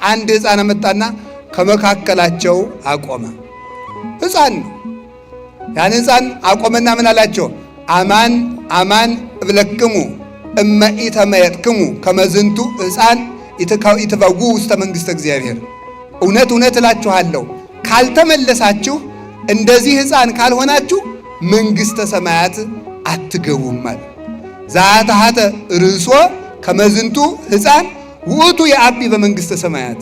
አንድ ሕፃን አመጣና ከመካከላቸው አቆመ። ሕፃን ነው። ያን ሕፃን አቆመና ምን አላቸው? አማን አማን እብለክሙ እመ ኢተመየጥክሙ ከመዝንቱ ሕፃን ኢትበውኡ ውስተ መንግሥተ እግዚአብሔር። እውነት እውነት እላችኋለሁ ካልተመለሳችሁ፣ እንደዚህ ሕፃን ካልሆናችሁ መንግሥተ ሰማያት አትገቡም አለ። ዘአትሐተ ርእሶ ከመዝንቱ ሕፃን ውእቱ የዐቢ በመንግሥተ ሰማያት።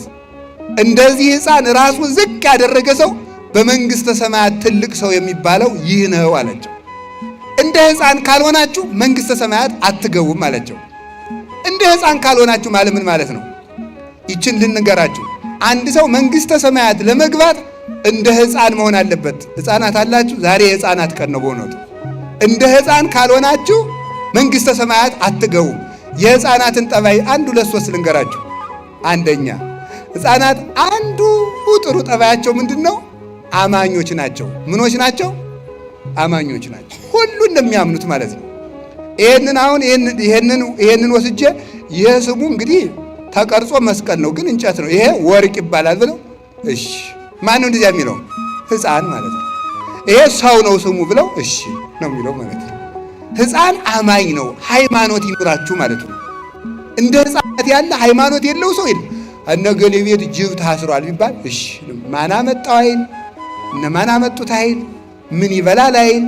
እንደዚህ ሕፃን ራሱን ዝቅ ያደረገ ሰው በመንግሥተ ሰማያት ትልቅ ሰው የሚባለው ይህ ነው አላቸው። እንደ ሕፃን ካልሆናችሁ መንግሥተ ሰማያት አትገቡም አላቸው። እንደ ሕፃን ካልሆናችሁ ማለት ምን ማለት ነው? ይችን ልንገራችሁ። አንድ ሰው መንግሥተ ሰማያት ለመግባት እንደ ሕፃን መሆን አለበት። ሕፃናት አላችሁ? ዛሬ የሕፃናት ቀን ነው በእውነቱ። እንደ ሕፃን ካልሆናችሁ መንግሥተ ሰማያት አትገቡም። የሕፃናትን ጠባይ አንድ ሁለት ሶስት ልንገራችሁ። አንደኛ፣ ሕፃናት አንዱ ጥሩ ጠባያቸው ምንድን ነው? አማኞች ናቸው። ምኖች ናቸው? አማኞች ናቸው። ሁሉ እንደሚያምኑት ማለት ነው። ይሄንን አሁን ይሄንን ወስጄ ይሄ ስሙ እንግዲህ ተቀርጾ መስቀል ነው፣ ግን እንጨት ነው። ይሄ ወርቅ ይባላል ብለው እሺ። ማን ነው እንደዚያ የሚለው? ሕፃን ማለት ነው። ይሄ ሰው ነው ስሙ ብለው እሺ ነው የሚለው ማለት ነው። ሕፃን አማኝ ነው። ሃይማኖት ይኑራችሁ ማለት ነው። እንደ ሕፃናት ያለ ሃይማኖት የለው ሰው የለም። እነገሌ ቤት ጅብ ታስሯል ቢባል እሺ፣ ማን አመጣው አይል፣ እነማን አመጡት አይል፣ ምን ይበላል አይል፣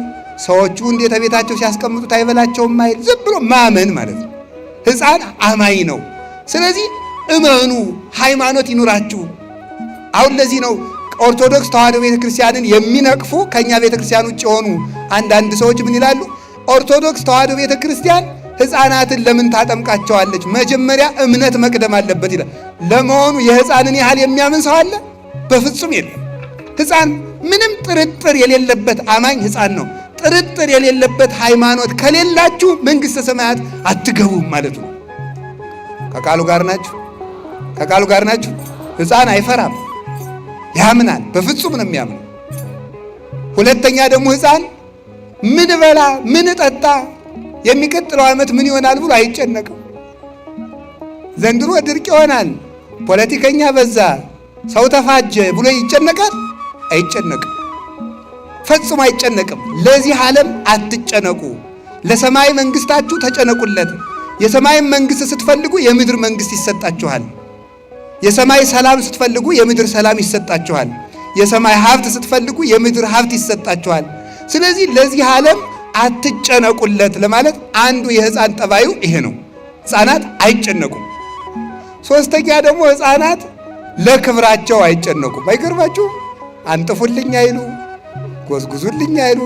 ሰዎቹ እንዴት ቤታቸው ሲያስቀምጡት አይበላቸውም አይል፣ ዝም ብሎ ማመን ማለት ነው። ሕፃን አማኝ ነው። ስለዚህ እመኑ፣ ሃይማኖት ይኑራችሁ። አሁን ለዚህ ነው ኦርቶዶክስ ተዋሕዶ ቤተክርስቲያንን የሚነቅፉ ከኛ ቤተክርስቲያን ውጭ የሆኑ አንዳንድ ሰዎች ምን ይላሉ? ኦርቶዶክስ ተዋሕዶ ቤተክርስቲያን ሕፃናትን ለምን ታጠምቃቸዋለች? መጀመሪያ እምነት መቅደም አለበት ይላል። ለመሆኑ የሕፃንን ያህል የሚያምን ሰው አለ? በፍጹም የለም። ሕፃን ምንም ጥርጥር የሌለበት አማኝ ሕፃን ነው። ጥርጥር የሌለበት ሃይማኖት ከሌላችሁ መንግሥተ ሰማያት አትገቡም ማለት ነው። ከቃሉ ጋር ናችሁ? ከቃሉ ጋር ናችሁ? ሕፃን አይፈራም፣ ያምናል። በፍጹም ነው የሚያምነው። ሁለተኛ ደግሞ ሕፃን ምን በላ ምን ጠጣ የሚቀጥለው ዓመት ምን ይሆናል ብሎ አይጨነቅም። ዘንድሮ ድርቅ ይሆናል፣ ፖለቲከኛ በዛ፣ ሰው ተፋጀ ብሎ ይጨነቃል? አይጨነቅም። ፈጽሞ አይጨነቅም። ለዚህ ዓለም አትጨነቁ፣ ለሰማይ መንግስታችሁ ተጨነቁለት። የሰማይ መንግስት ስትፈልጉ የምድር መንግስት ይሰጣችኋል። የሰማይ ሰላም ስትፈልጉ የምድር ሰላም ይሰጣችኋል። የሰማይ ሀብት ስትፈልጉ የምድር ሀብት ይሰጣችኋል። ስለዚህ ለዚህ ዓለም አትጨነቁለት ለማለት አንዱ የሕፃን ጠባዩ ይሄ ነው። ሕፃናት አይጨነቁም። ሶስተኛ ደግሞ ሕፃናት ለክብራቸው አይጨነቁም። አይገርማችሁም? አንጥፉልኝ አይሉ፣ ጎዝጉዙልኝ አይሉ፣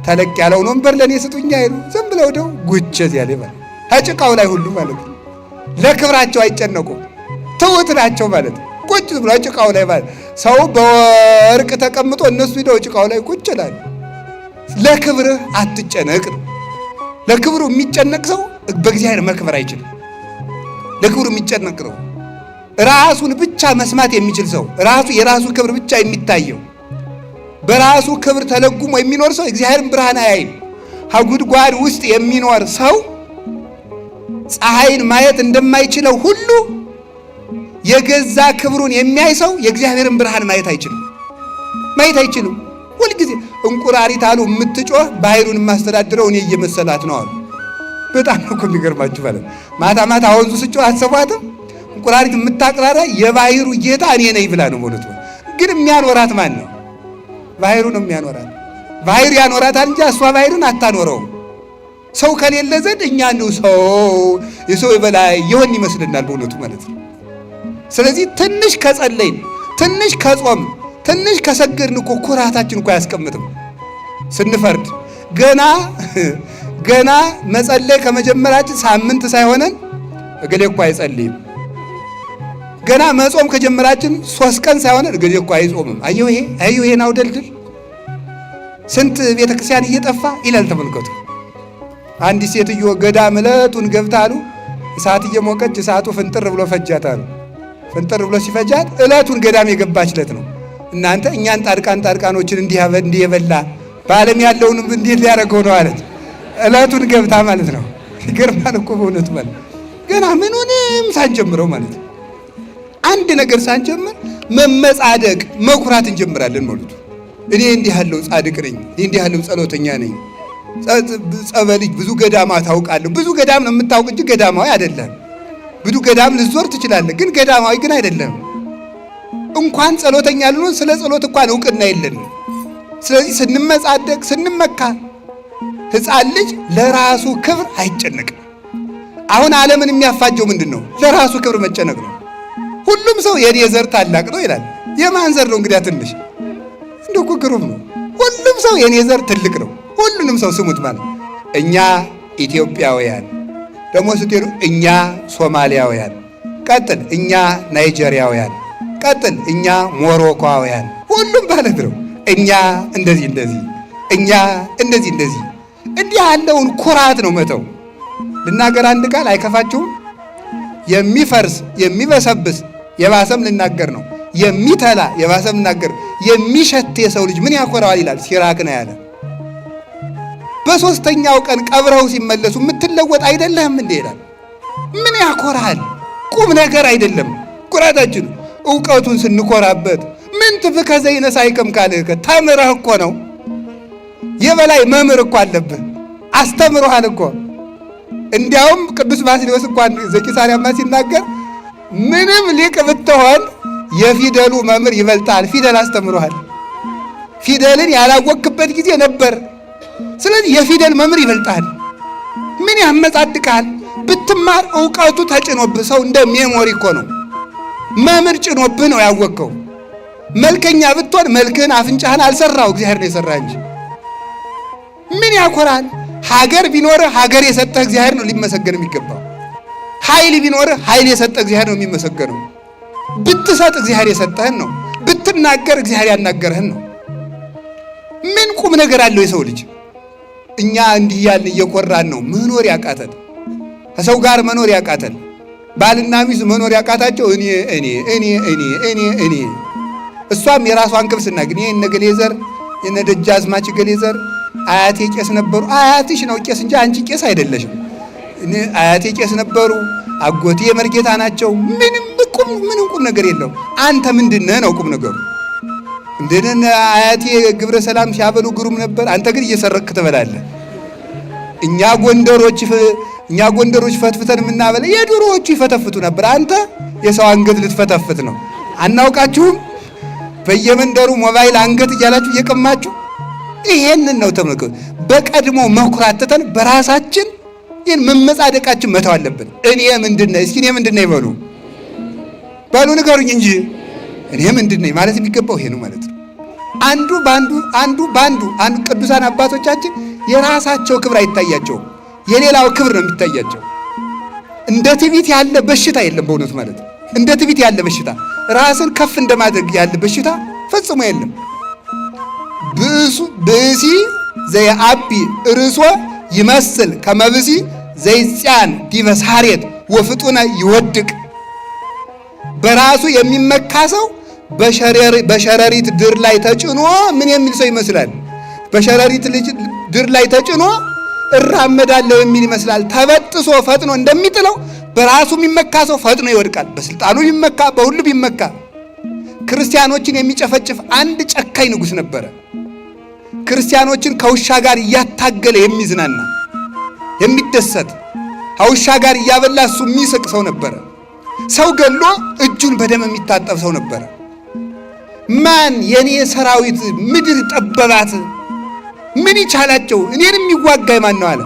ተለቅ ያለውን ወንበር ለእኔ ስጡኝ አይሉ። ዝም ብለው ደው ጉቸት ያለ ማለት ከጭቃው ላይ ሁሉ ማለት ነው። ለክብራቸው አይጨነቁም። ትሑት ናቸው ማለት ነው። ቁጭ ብሎ ጭቃው ላይ ማለት ሰው በወርቅ ተቀምጦ እነሱ ሂደው ጭቃው ላይ ቁጭ ይላሉ። ለክብርህ አትጨነቅ ነው። ለክብሩ የሚጨነቅ ሰው በእግዚአብሔር መክበር አይችልም። ለክብሩ የሚጨነቅ ነው። ራሱን ብቻ መስማት የሚችል ሰው፣ ራሱ የራሱ ክብር ብቻ የሚታየው፣ በራሱ ክብር ተለጉሞ የሚኖር ሰው እግዚአብሔርን ብርሃን አያይም። ከጉድጓድ ውስጥ የሚኖር ሰው ፀሐይን ማየት እንደማይችለው ሁሉ የገዛ ክብሩን የሚያይ ሰው የእግዚአብሔርን ብርሃን ማየት አይችልም። ማየት አይችልም። ሁልጊዜ እንቁራሪት አሉ የምትጮህ ባህሩን የማስተዳድረው እኔ እየመሰላት ነው አሉ። በጣም ነው እኮ የሚገርማችሁ ማለት ማታ ማታ ወንዙ ስጮህ አትሰሟትም? እንቁራሪት የምታቅራራ የባህሩ ጌታ እኔ ነኝ ብላ ነው ማለት ነው። ግን የሚያኖራት ማን ነው? ባህሩ ነው የሚያኖራት። ባህሩ ያኖራታል እንጂ እሷ ባህሩን አታኖረውም። ሰው ከሌለ ዘንድ እኛ ነው ሰው የሰው የበላይ የሆን ይመስልናል በእውነቱ ማለት ነው። ስለዚህ ትንሽ ከጸለይን፣ ትንሽ ከጾም፣ ትንሽ ከሰገድን እኮ ኩራታችን እኮ አያስቀምጥም። ስንፈርድ ገና ገና መጸለይ ከመጀመራችን ሳምንት ሳይሆነን እገሌ እኮ አይጸልይም። ገና መጾም ከጀመራችን 3 ቀን ሳይሆነን እገሌ እኮ አይጾምም። አየሁ ይሄ አየሁ ይሄን አውደልድል ስንት ቤተክርስቲያን እየጠፋ ይላል። ተመልከቱ። አንዲት ሴትዮ ገዳም ዕለቱን ገብታ አሉ እሳት እየሞቀች እሳቱ ፍንጥር ብሎ ፈጃት አሉ። ፍንጥር ብሎ ሲፈጃት ዕለቱን ገዳም የገባች ዕለት ነው። እናንተ እኛን ጻድቃን ጻድቃኖችን እንዲህ የበላ በዓለም ያለውንም እንዴት ሊያደርገው ነው አለች። ዕለቱን ገብታ ማለት ነው። ይገርማል እኮ በእውነቱ ማለት ገና ምኑንም ሳንጀምረው ማለት ነው። አንድ ነገር ሳንጀምር መመጻደቅ መኩራት እንጀምራለን ማለት ነው። እኔ እንዲህ ያለው ጻድቅ ነኝ፣ እኔ እንዲህ ያለው ጸሎተኛ ነኝ፣ ጸበልጅ ብዙ ገዳማ ታውቃለሁ። ብዙ ገዳም ነው የምታውቅ እንጂ ገዳማዊ አይደለም። ብዙ ገዳም ልዞር ትችላለህ፣ ግን ገዳማዊ ግን አይደለም። እንኳን ጸሎተኛ ልንሆን ስለ ጸሎት እንኳን እውቅና የለንም። ስለዚህ ስንመጻደቅ ስንመካ፣ ሕፃን ልጅ ለራሱ ክብር አይጨነቅም። አሁን ዓለምን የሚያፋጀው ምንድን ነው? ለራሱ ክብር መጨነቅ ነው። ሁሉም ሰው የኔ ዘር ታላቅ ነው ይላል። የማን ዘር ነው እንግዲያ? ትንሽ እንደው እኮ ግሩም ነው። ሁሉም ሰው የኔ ዘር ትልቅ ነው። ሁሉንም ሰው ስሙት ማለት እኛ ኢትዮጵያውያን፣ ደግሞ ስትሄዱ እኛ ሶማሊያውያን፣ ቀጥል እኛ ናይጄሪያውያን፣ ቀጥል እኛ ሞሮኮውያን፣ ሁሉም ማለት ነው። እኛ እንደዚህ እንደዚህ፣ እኛ እንደዚህ እንደዚህ። እንዲህ ያለውን ኩራት ነው መተው። ልናገር አንድ ቃል አይከፋችሁም? የሚፈርስ የሚበሰብስ የባሰም ልናገር ነው። የሚተላ የባሰም ልናገር፣ የሚሸት የሰው ልጅ ምን ያኮራዋል ይላል ሲራክ ነው ያለ። በሦስተኛው ቀን ቀብረው ሲመለሱ የምትለወጥ አይደለህም እንዴ ይላል። ምን ያኮራል? ቁም ነገር አይደለም ኩራታችን። እውቀቱን ስንኮራበት ምን ትፍከ ዘይነሳይክም ካልህ ተምረህ እኮ ነው። የበላይ መምህር እኮ አለብህ፣ አስተምሮሃል እኮ። እንዲያውም ቅዱስ ባስልዮስ እንኳን ዘቂሳርያማ ሲናገር ምንም ሊቅ ብትሆን የፊደሉ መምህር ይበልጣል። ፊደል አስተምሮሃል። ፊደልን ያላወቅክበት ጊዜ ነበር። ስለዚህ የፊደል መምህር ይበልጣል። ምን ያመጻድቃል? ብትማር እውቀቱ ተጭኖብህ፣ ሰው እንደ memory እኮ ነው። መምህር ጭኖብህ ነው ያወቅከው። መልከኛ ብትሆን መልክህን አፍንጫህን አልሰራው እግዚአብሔር ነው የሰራ እንጂ። ምን ያኮራል? ሀገር ቢኖርህ ሀገር የሰጠህ እግዚአብሔር ነው ሊመሰገን የሚገባው። ኃይል ቢኖርህ ኃይል የሰጠህ እግዚአብሔር ነው የሚመሰገነው። ብትሰጥ እግዚአብሔር የሰጠህን ነው። ብትናገር እግዚአብሔር ያናገርህን ነው። ምን ቁም ነገር አለው የሰው ልጅ? እኛ እንዲህ ያልን እየኮራን ነው መኖር ያቃተን፣ ከሰው ጋር መኖር ያቃተን፣ ባልና ሚስት መኖር ያቃታቸው እኔ እኔ እኔ እኔ እኔ እኔ። እሷም የራሷን ክብር ስናገር እኔ የእነ ገሌ ዘር፣ የእነ ደጃዝማች ገሌ ዘር፣ አያቴ ቄስ ነበሩ። አያትሽ ነው ቄስ እንጂ አንቺ ቄስ አይደለሽም። እኔ አያቴ ቄስ ነበሩ፣ አጎቴ የመርጌታ ናቸው። ምንም ቁም ነገር የለውም። አንተ ምንድነህ ነው ቁም ነገሩ። እንደነ አያቴ ግብረ ሰላም ሲያበሉ ግሩም ነበር። አንተ ግን እየሰረቅክ ትበላለህ። እኛ ጎንደሮች ፈትፍተን የምናበላ የድሮዎቹ ይፈተፍቱ ነበር። አንተ የሰው አንገት ልትፈተፍት ነው። አናውቃችሁም። በየመንደሩ ሞባይል አንገት እያላችሁ እየቀማችሁ ይሄንን ነው ተመልከቱ። በቀድሞ መኩራት ትተን በራሳችን ይህን መመጻደቃችን መተው አለብን። እኔ ምንድን ነኝ? እስኪ እኔ ምንድን ነኝ በሉ በሉ ንገሩኝ እንጂ እኔ ምንድን ነኝ ማለት የሚገባው ይሄ ነው ማለት ነው። አንዱ ባንዱ አንዱ ባንዱ አንዱ ቅዱሳን አባቶቻችን የራሳቸው ክብር አይታያቸውም፣ የሌላው ክብር ነው የሚታያቸው። እንደ ትዕቢት ያለ በሽታ የለም በእውነቱ ማለት ነው። እንደ ትዕቢት ያለ በሽታ፣ ራስን ከፍ እንደማድረግ ያለ በሽታ ፈጽሞ የለም። ብእሲ ዘየአቢ ርእሶ ይመስል ከመብሲ ዘይጽያን ዲበ ሳሬት ወፍጡነ ይወድቅ። በራሱ የሚመካ ሰው በሸረሪት ድር ላይ ተጭኖ ምን የሚል ሰው ይመስላል? በሸረሪት ልጅ ድር ላይ ተጭኖ እራመዳለሁ የሚል ይመስላል። ተበጥሶ ፈጥኖ እንደሚጥለው በራሱ የሚመካ ሰው ፈጥኖ ይወድቃል። በስልጣኑ ቢመካ፣ በሁሉ ቢመካ። ክርስቲያኖችን የሚጨፈጭፍ አንድ ጨካኝ ንጉሥ ነበረ። ክርስቲያኖችን ከውሻ ጋር እያታገለ የሚዝናና የሚደሰት፣ ከውሻ ጋር እያበላ እሱ የሚስቅ ሰው ነበረ። ሰው ገሎ እጁን በደም የሚታጠብ ሰው ነበረ። ማን የኔ ሰራዊት ምድር ጠበባት፣ ምን ይቻላቸው፣ እኔን የሚዋጋ ማን ነው አለ።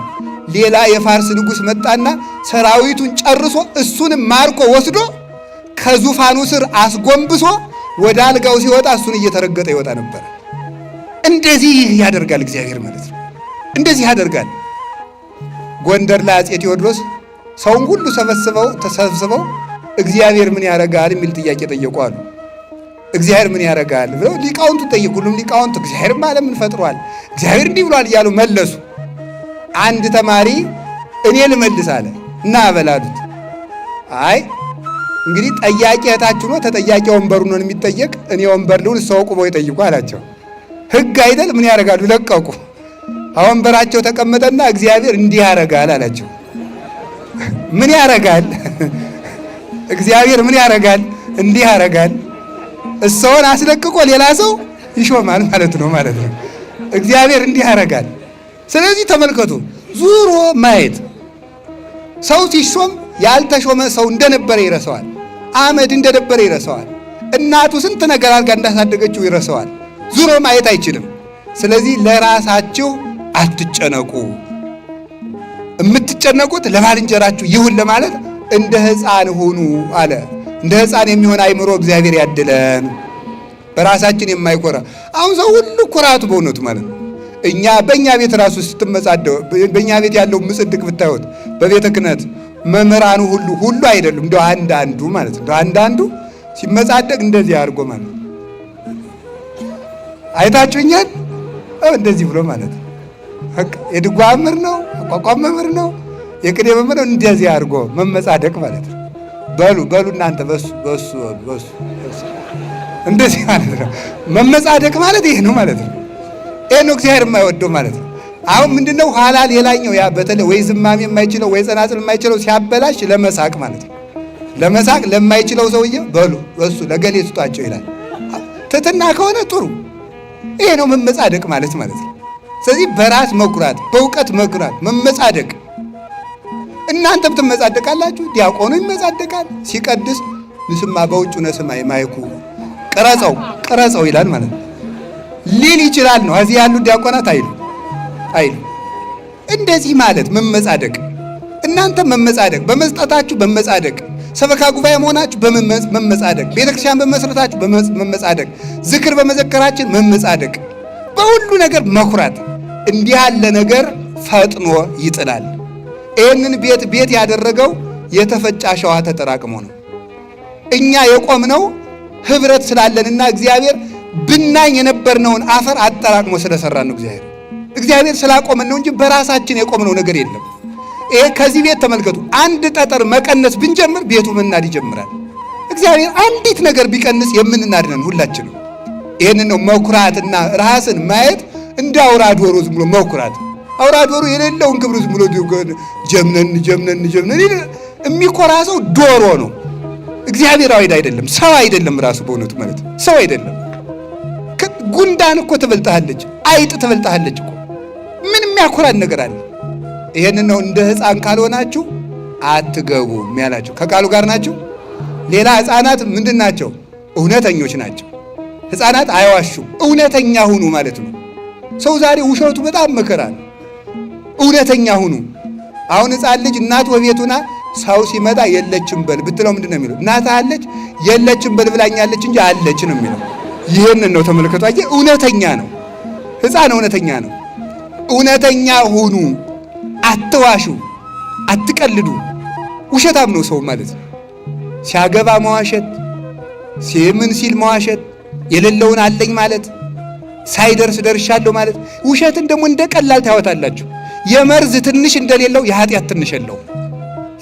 ሌላ የፋርስ ንጉሥ መጣና ሰራዊቱን ጨርሶ እሱንም ማርኮ ወስዶ ከዙፋኑ ስር አስጎንብሶ ወደ አልጋው ሲወጣ እሱን እየተረገጠ ይወጣ ነበር። እንደዚህ ያደርጋል እግዚአብሔር ማለት ነው። እንደዚህ ያደርጋል። ጎንደር ላይ አፄ ቴዎድሮስ ሰውን ሁሉ ሰበስበው ተሰብስበው እግዚአብሔር ምን ያደርጋል የሚል ጥያቄ ጠየቁ አሉ። እግዚአብሔር ምን ያደርጋል ብለው ሊቃውንቱ ጠየቁ። ሁሉም ሊቃውንቱ እግዚአብሔር ዓለምን ፈጥሯል፣ እግዚአብሔር እንዲህ ብሏል እያሉ መለሱ። አንድ ተማሪ እኔ ልመልስ አለ እና በላሉት። አይ እንግዲህ ጠያቂ እህታችሁ ነው፣ ተጠያቂ ወንበሩ ነው የሚጠየቅ። እኔ ወንበር ልሁን፣ ሰው ቁመው ይጠይቁ አላቸው። ሕግ አይደል? ምን ያደርጋሉ? ለቀቁ። ወንበራቸው ተቀመጠና እግዚአብሔር እንዲህ ያደርጋል አላቸው። ምን ያደርጋል? እግዚአብሔር ምን ያደርጋል? እንዲህ ያደርጋል። እሰውን አስለቅቆ ሌላ ሰው ይሾማል ማለት ነው ማለት ነው። እግዚአብሔር እንዲህ ያደርጋል። ስለዚህ ተመልከቱ፣ ዙሮ ማየት ሰው ሲሾም ያልተሾመ ሰው እንደነበረ ይረሳዋል። አመድ እንደነበረ ይረሳዋል። እናቱ ስንት ነገር አድርጋ እንዳሳደገችው ይረሳዋል። ዙሮ ማየት አይችልም። ስለዚህ ለራሳችሁ አትጨነቁ። የምትጨነቁት ለባልንጀራችሁ ይሁን ለማለት እንደ ሕፃን ሁኑ አለ። እንደ ሕፃን የሚሆን አይምሮ እግዚአብሔር ያድለን። በራሳችን የማይኮራ አሁን ሰው ሁሉ ኩራቱ በእውነቱ ማለት ነው። እኛ በእኛ ቤት ራሱ ስትመጻደው በእኛ ቤት ያለው ምጽድቅ ብታዩት በቤተ ክህነት መምህራኑ ሁሉ ሁሉ አይደሉም፣ እንደው አንዳንዱ ማለት ነው። አንዳንዱ ሲመጻደቅ እንደዚህ አድርጎ ማለት ነው። አይታችሁኛል? እንደዚህ ብሎ ማለት ነው። የድጓ መምህር ነው፣ አቋቋም መምህር ነው፣ የቅኔ መምህር ነው። እንደዚህ አድርጎ መመጻደቅ ማለት ነው። በሉ በሉ እናንተ በሱ በሱ በሱ እንደዚህ ማለት ነው። መመጻደቅ ማለት ይሄ ነው ማለት ነው። ይሄ ነው እግዚአብሔር የማይወደው ማለት ነው። አሁን ምንድነው ኋላ ሌላኛው ያ በተለይ ወይ ዝማሜ የማይችለው ወይ ጸናጽል የማይችለው ሲያበላሽ ለመሳቅ ማለት ነው። ለመሳቅ ለማይችለው ሰውዬ በሉ በሱ ለገሌ ስጧቸው ይላል። ትትና ከሆነ ጥሩ። ይሄ ነው መመጻደቅ ማለት ማለት ነው። ስለዚህ በራስ መኩራት፣ በእውቀት መኩራት፣ መመጻደቅ። እናንተም ትመጻደቃላችሁ፣ ዲያቆኑ ይመጻደቃል። ሲቀድስ ንስማ በውጭ ነስማይ ማይኩ ቅረጸው ቅረጸው ይላል ማለት ነው። ሊል ይችላል ነው። እዚህ ያሉ ዲያቆናት አይሉ አይሉ። እንደዚህ ማለት መመጻደቅ፣ እናንተ መመጻደቅ፣ በመስጠታችሁ መመጻደቅ፣ ሰበካ ጉባኤ መሆናችሁ በመመጻደቅ፣ ቤተክርስቲያን በመስረታችሁ መመጻደቅ፣ ዝክር በመዘከራችን መመጻደቅ፣ በሁሉ ነገር መኩራት። እንዲህ ያለ ነገር ፈጥኖ ይጥላል። ይህንን ቤት ቤት ያደረገው የተፈጨ አሸዋ ተጠራቅሞ ነው። እኛ የቆምነው ህብረት ስላለንና እግዚአብሔር ብናኝ የነበርነውን አፈር አጠራቅሞ ስለሰራን ነው። እግዚአብሔር ስላቆመን ነው እንጂ በራሳችን የቆምነው ነገር የለም። ይሄ ከዚህ ቤት ተመልከቱ፣ አንድ ጠጠር መቀነስ ብንጀምር ቤቱ መናድ ይጀምራል። እግዚአብሔር አንዲት ነገር ቢቀንስ የምንናድ ነን ሁላችንም። ይህንን ነው መኩራትና ራስን ማየት እንደ አውራ ዶሮ ዝም ብሎ መኩራት። አውራ ዶሮ የሌለውን ክብር ዝም ብሎ ጀምነን ጀምነን ጀምነን የሚኮራ ሰው ዶሮ ነው። እግዚአብሔራዊ አይደለም፣ ሰው አይደለም። ራሱ በእውነቱ ማለት ሰው አይደለም። ጉንዳን እኮ ትበልጥሃለች፣ አይጥ ትበልጥሃለች እኮ። ምን የሚያኮራን ነገር አለ? ይሄንን ነው እንደ ሕፃን ካልሆናችሁ አትገቡም ያላችሁ። ከቃሉ ጋር ናችሁ። ሌላ ሕፃናት ምንድን ናቸው? እውነተኞች ናቸው። ሕፃናት አይዋሹም። እውነተኛ ሁኑ ማለት ነው። ሰው ዛሬ ውሸቱ በጣም መከራ ነው። እውነተኛ ሁኑ። አሁን ሕፃን ልጅ እናት ወቤቱና ሰው ሲመጣ የለችም በል ብትለው ምንድን ነው የሚለው? እናት አለች የለችም በል ብላኛለች እንጂ አለች ነው የሚለው። ይህንን ነው ተመልከቱ። አየህ፣ እውነተኛ ነው ሕፃን፣ እውነተኛ ነው። እውነተኛ ሁኑ፣ አትዋሹ፣ አትቀልዱ። ውሸታም ነው ሰው ማለት ነው። ሲያገባ መዋሸት፣ ሲምን ሲል መዋሸት፣ የሌለውን አለኝ ማለት፣ ሳይደርስ ደርሻለሁ ማለት። ውሸትን ደግሞ እንደ ቀላል ታወታላችሁ። የመርዝ ትንሽ እንደሌለው የኃጢአት ትንሽ የለውም።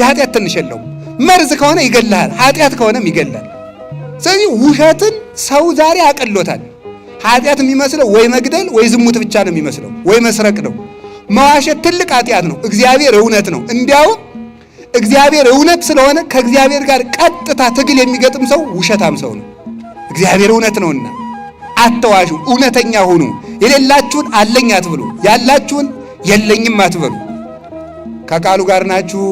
የኃጢአት ትንሽ የለውም። መርዝ ከሆነ ይገልሃል፣ ኃጢአት ከሆነም ይገላል። ስለዚህ ውሸትን ሰው ዛሬ አቀሎታል። ኃጢአት የሚመስለው ወይ መግደል ወይ ዝሙት ብቻ ነው የሚመስለው፣ ወይ መስረቅ ነው። መዋሸት ትልቅ ኃጢአት ነው። እግዚአብሔር እውነት ነው። እንዲያውም እግዚአብሔር እውነት ስለሆነ ከእግዚአብሔር ጋር ቀጥታ ትግል የሚገጥም ሰው ውሸታም ሰው ነው። እግዚአብሔር እውነት ነውና አትዋሹ፣ እውነተኛ ሁኑ። የሌላችሁን አለኝ አትበሉ፣ ያላችሁን የለኝም አትበሉ። ከቃሉ ጋር ናችሁ።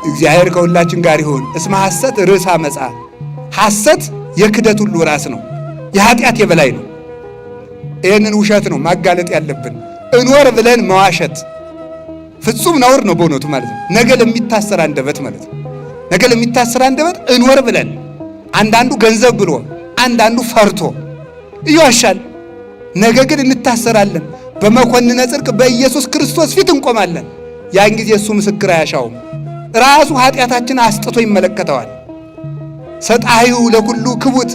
እግዚአብሔር ከሁላችን ጋር ይሁን። እስመ ሐሰት ርእሰ ዓመፃ፣ ሐሰት የክደት ሁሉ ራስ ነው፣ የኃጢአት የበላይ ነው። ይህንን ውሸት ነው ማጋለጥ ያለብን። እኖር ብለን መዋሸት ፍጹም ነውር ነው በእውነቱ ማለት ነው። ነገ ለሚታሰር አንደበት ማለት ነው። ነገ ለሚታሰር አንደበት እኖር ብለን አንዳንዱ ገንዘብ ብሎ አንዳንዱ ፈርቶ ይዋሻል። ነገ ግን እንታሰራለን። በመኮንነ ጽድቅ በኢየሱስ ክርስቶስ ፊት እንቆማለን። ያን ጊዜ እሱ ምስክር አያሻውም። ራሱ ኃጢአታችን አስጥቶ ይመለከተዋል። ሰጣዩ ለኩሉ ክቡት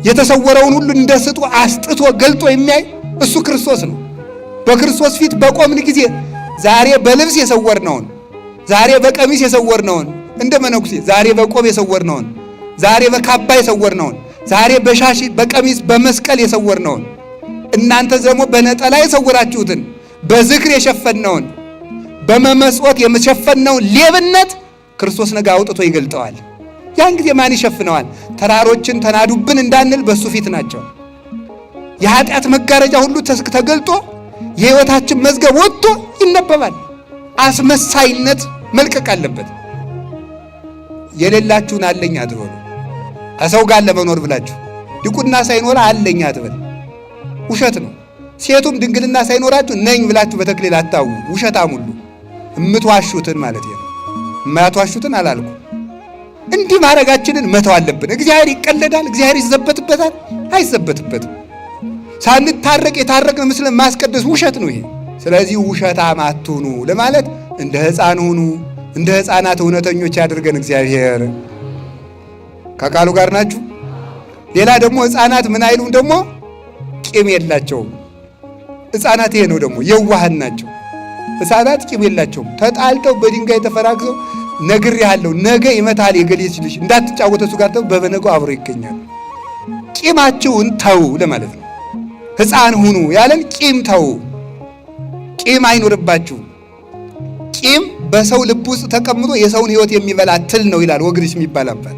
የተሰወረውን ሁሉ እንደ ስጡ አስጥቶ ገልጦ የሚያይ እሱ ክርስቶስ ነው። በክርስቶስ ፊት በቆምን ጊዜ ዛሬ በልብስ የሰወርነውን፣ ዛሬ በቀሚስ የሰወርነውን እንደ መነኩሴ፣ ዛሬ በቆብ የሰወርነውን፣ ዛሬ በካባ የሰወርነውን፣ ዛሬ በሻሽ በቀሚስ በመስቀል የሰወርነውን፣ እናንተ ደግሞ በነጠላ የሰወራችሁትን፣ በዝክር የሸፈነውን፣ በመመጽወት የሸፈነውን ሌብነት ክርስቶስ ነገ አውጥቶ ይገልጠዋል። ያን ጊዜ ማን ይሸፍነዋል? ተራሮችን ተናዱብን እንዳንል በሱ ፊት ናቸው። የኃጢአት መጋረጃ ሁሉ ተገልጦ የሕይወታችን መዝገብ ወጥቶ ይነበባል። አስመሳይነት መልቀቅ አለበት። የሌላችሁን አለኝ አትበሉ። ከሰው ጋር ለመኖር ብላችሁ ዲቁና ሳይኖር አለኝ አትበል፣ ውሸት ነው። ሴቱም ድንግልና ሳይኖራችሁ ነኝ ብላችሁ በተክሊል አታው፣ ውሸታም ሁሉ እምትዋሹትን ማለት ነው። የማያትዋሹትን አላልኩ። እንዲህ ማድረጋችንን መተው አለብን። እግዚአብሔር ይቀለዳል፣ እግዚአብሔር ይዘበትበታል፣ አይዘበትበትም። ሳንታረቅ የታረቅን ምስል ማስቀደስ ውሸት ነው ይሄ። ስለዚህ ውሸታም አትሁኑ ለማለት እንደ ሕፃን ሁኑ። እንደ ሕፃናት እውነተኞች ያድርገን እግዚአብሔር። ከቃሉ ጋር ናችሁ። ሌላ ደግሞ ሕፃናት ምን አይሉም ደግሞ ቂም የላቸውም። ሕፃናት ይሄ ነው ደግሞ የዋህን ናቸው። ሕፃናት ቂም የላቸውም። ተጣልተው በድንጋይ ተፈራግዘው ነግሬሃለሁ፣ ነገ ይመታል የገሌ ልጅ እንዳትጫወተ እሱ ጋር በበነገው አብሮ ይገኛል። ቂማችሁን ተው ለማለት ነው። ሕፃን ሁኑ ያለን ቂም ተው፣ ቂም አይኖርባችሁ። ቂም በሰው ልብ ውስጥ ተቀምጦ የሰውን ሕይወት የሚበላ ትል ነው ይላል ወግሪስ የሚባል አባት።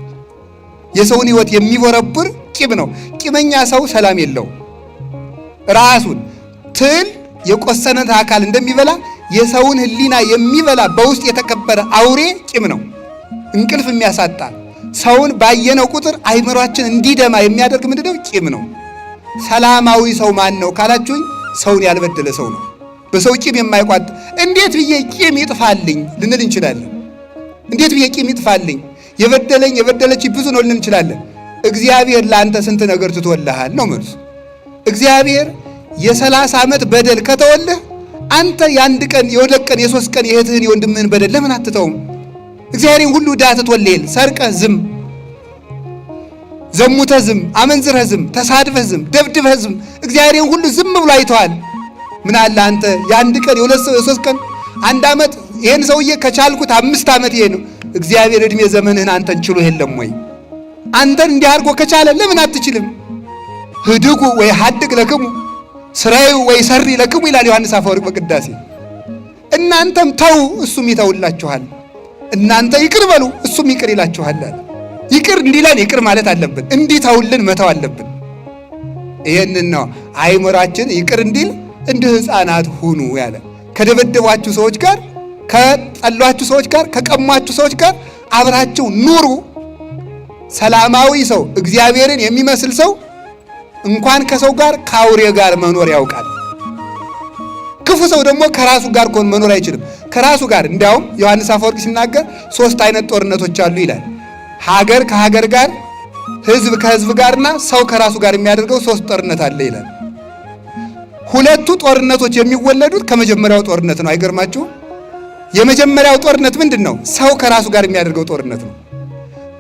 የሰውን ሕይወት የሚቦረብር ቂም ነው። ቂመኛ ሰው ሰላም የለው። ራሱን ትል የቆሰነት አካል እንደሚበላ የሰውን ሕሊና የሚበላ በውስጥ የተከበረ አውሬ ቂም ነው። እንቅልፍ የሚያሳጣ ሰውን ባየነው ቁጥር አይምሯችን እንዲደማ የሚያደርግ ምንድነው? ቂም ነው። ሰላማዊ ሰው ማን ነው ካላችሁኝ፣ ሰውን ያልበደለ ሰው ነው። በሰው ቂም የማይቋጥ። እንዴት ብዬ ቂም ይጥፋልኝ ልንል እንችላለን። እንዴት ብዬ ቂም ይጥፋልኝ? የበደለኝ የበደለች ብዙ ነው ልንል እንችላለን። እግዚአብሔር ለአንተ ስንት ነገር ትቶልሃል ነው መልሱ። እግዚአብሔር የ30 ዓመት በደል ከተወልህ አንተ የአንድ ቀን የሁለት ቀን የሶስት ቀን የእህትህን የወንድምህን በደል ለምን አትተውም? እግዚአብሔርን ሁሉ ዕዳ ትቶልህ ሰርቀህ ዝም፣ ዘሙተህ ዝም፣ አመንዝረህ ዝም፣ ተሳድበህ ዝም፣ ደብድበህ ዝም፣ እግዚአብሔርን ሁሉ ዝም ብሎ አይተዋል። ምን አለ አንተ የአንድ ቀን የሁለት ሰው የሶስት ቀን አንድ ዓመት ይሄን ሰውዬ ከቻልኩት 5 ዓመት ይሄ ነው። እግዚአብሔር እድሜ ዘመንህን አንተን ችሎ የለም ወይ? አንተን እንዲህ አድርጎ ከቻለ ለምን አትችልም? ህድጉ ወይ ሀድግ ለክሙ ስራዩ ወይ ሰሪ ለክሙ ይላል ዮሐንስ አፈወርቅ በቅዳሴ። እናንተም ተው እሱም ይተውላችኋል። እናንተ ይቅር በሉ እሱም ይቅር ይላችኋል። ይቅር እንዲለን ይቅር ማለት አለብን። እንዲተውልን መተው አለብን። ይሄንን ነው አይምሯችን ይቅር እንዲል እንደ ሕፃናት ሁኑ ያለ። ከደበደቧችሁ ሰዎች ጋር፣ ከጠሏችሁ ሰዎች ጋር፣ ከቀሟችሁ ሰዎች ጋር አብራችሁ ኑሩ። ሰላማዊ ሰው እግዚአብሔርን የሚመስል ሰው እንኳን ከሰው ጋር ከአውሬ ጋር መኖር ያውቃል። ክፉ ሰው ደግሞ ከራሱ ጋር መኖር አይችልም። ከራሱ ጋር እንዲያውም ዮሐንስ አፈወርቅ ሲናገር 3 አይነት ጦርነቶች አሉ ይላል። ሀገር ከሀገር ጋር፣ ሕዝብ ከሕዝብ ጋርና ሰው ከራሱ ጋር የሚያደርገው 3 ጦርነት አለ ይላል። ሁለቱ ጦርነቶች የሚወለዱት ከመጀመሪያው ጦርነት ነው። አይገርማችሁ? የመጀመሪያው ጦርነት ምንድን ነው? ሰው ከራሱ ጋር የሚያደርገው ጦርነት ነው።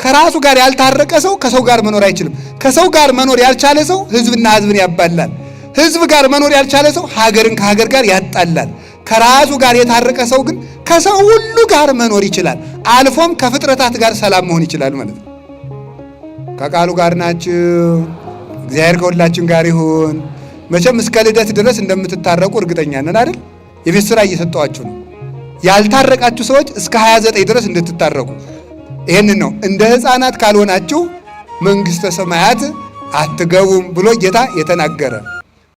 ከራሱ ጋር ያልታረቀ ሰው ከሰው ጋር መኖር አይችልም። ከሰው ጋር መኖር ያልቻለ ሰው ሕዝብና ሕዝብን ያባላል። ሕዝብ ጋር መኖር ያልቻለ ሰው ሀገርን ከሀገር ጋር ያጣላል። ከራሱ ጋር የታረቀ ሰው ግን ከሰው ሁሉ ጋር መኖር ይችላል። አልፎም ከፍጥረታት ጋር ሰላም መሆን ይችላል ማለት ነው። ከቃሉ ጋር ናችሁ። እግዚአብሔር ከሁላችን ጋር ይሁን። መቼም እስከ ልደት ድረስ እንደምትታረቁ እርግጠኛ ነን አይደል? የቤት ስራ እየሰጠኋችሁ ነው። ያልታረቃችሁ ሰዎች እስከ 29 ድረስ እንድትታረቁ ይሄንን ነው። እንደ ሕፃናት ካልሆናችሁ መንግሥተ ሰማያት አትገቡም ብሎ ጌታ የተናገረ።